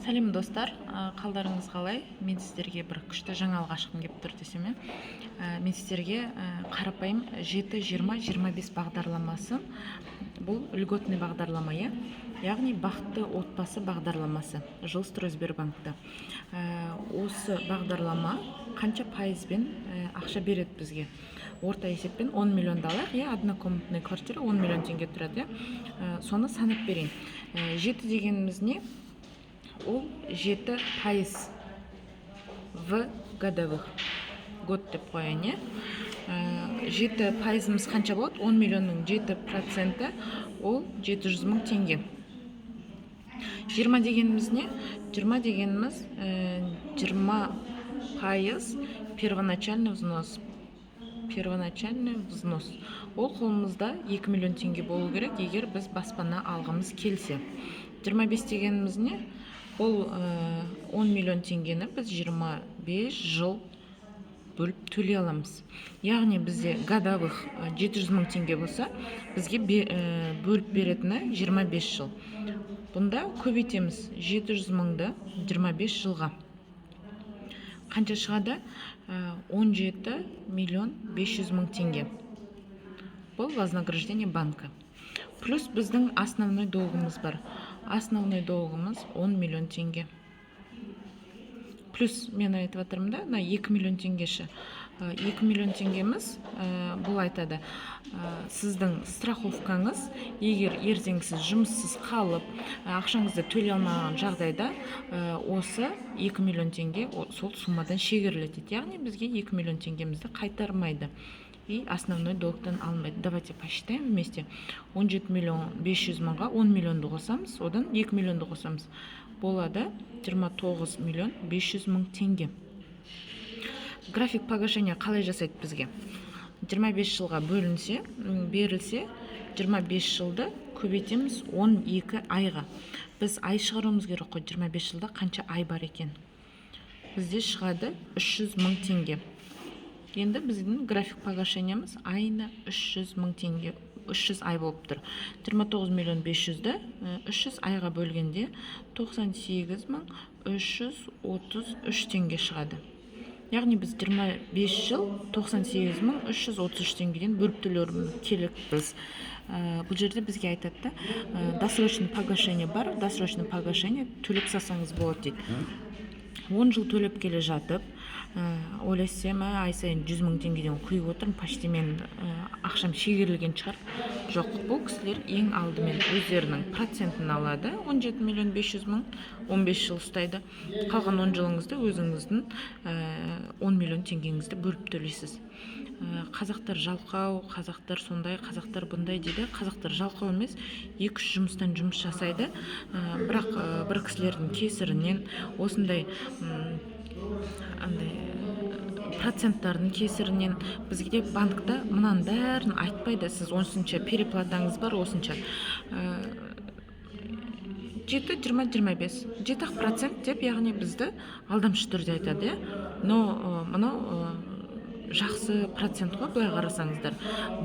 Сәлем, достар! Қалдарыңыз қалай? Мен сіздерге бір күшті жаңалық ашқым келіп тұр десем, иә. Мен сіздерге қарапайым 7-20-25 бағдарламасын, бұл льготный бағдарлама, иә, яғни «Бақытты отбасы» бағдарламасы Жилстройсбербанкта. Осы бағдарлама қанша пайызбен ақша береді бізге? Орта есеппен 10 миллионды алайық, иә, однокомнатный квартира 10 миллион теңге тұрады, иә. Соны санап берейін. Жеті дегеніміз не? Ол 7% в годовых, год деп қояйын, иә. 7%-ымыз қанша болады? 10 миллионның 7%-і ол 700 мың теңге. 20 дегеніміз не? 20 дегеніміз 20% первоначальный взнос. Первоначальный взнос ол қолымызда 2 миллион теңге болу керек, егер біз баспана алғымыз келсе. 25 дегеніміз не? Ол 10 миллион теңгені біз 25 жыл бөліп төлей аламыз. Яғни бізде годовых 700 мың теңге болса, бізге бөліп беретіні 25 жыл. Бұнда көбейтеміз 700 мыңды 25 жылға. Қанша шығады? 17 миллион 500 мың теңге. Бұл вознаграждение банка. Плюс біздің основной долгымыз бар. Основной долгымыз 10 миллион теңге. Плюс мен айтып жатырмын да, мына 2 миллион теңгеші. 2 миллион теңгеміз, бұл айтады, сіздің страховкаңыз, егер ертең сіз жұмыссыз қалып, ақшаңызды төлей алмаған жағдайда, осы 2 миллион теңге сол суммадан шегеріледі дейді. Яғни бізге 2 миллион теңгемізді қайтармайды и основной долгтан алынбайды. Давайте посчитаем вместе. 17 миллион 500 мыңға 10 миллионды қосамыз, одан 2 миллионды қосамыз, болады 29 миллион 500 мың теңге. График погашения қалай жасайды бізге? 25 жылға бөлінсе, берілсе, 25 жылды көбейтеміз 12 айға. Біз ай шығаруымыз керек қой. 25 жылда қанша ай бар екен? Бізде шығады 300 мың теңге. Енді біздің график погашениямыз айына 300 мың теңге, 300 ай болып тұр. 29 миллион 500-ді 300 айға бөлгенде 98 мың 333 теңге шығады. Яғни біз 25 жыл 98 мың 333 теңгеден бөліп төлеуіміз керекпіз. Бұл жерде бізге айтады да, досрочный погашение бар, досрочный погашение төлеп салсаңыз болады дейді. 10 жыл төлеп келе жатып, ойлайсыз, мә, ай сайын 100 мың теңгеден құйып отырмын, почти мен ақшам шегерілген шығар. Жоқ, бұл кісілер ең алдымен өздерінің процентін алады, 17 миллион 500 мың, 15 жыл ұстайды. Қалған 10 жылыңызды өзіңіздің 10 миллион теңгеңізді бөліп төлейсіз. Қазақтар жалқау, қазақтар сондай, қазақтар бұндай дейді. Қазақтар жалқау емес, екі үш жұмыстан жұмыс жасайды. Бірақ бір кісілердің кесірінен, осындай андай проценттардың кесірінен бізге банкта мынаның бәрін айтпайды: сіз осынша переплатаңыз бар, осынша. 7, 20, 25, 7-ақ процент деп, яғни бізді алдамшы түрде айтады, иә. Но мынау жақсы процент қой былай қарасаңыздар.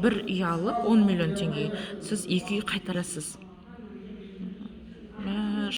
Бір үй алып 10 миллион теңгеге сіз екі үй қайтарасыз.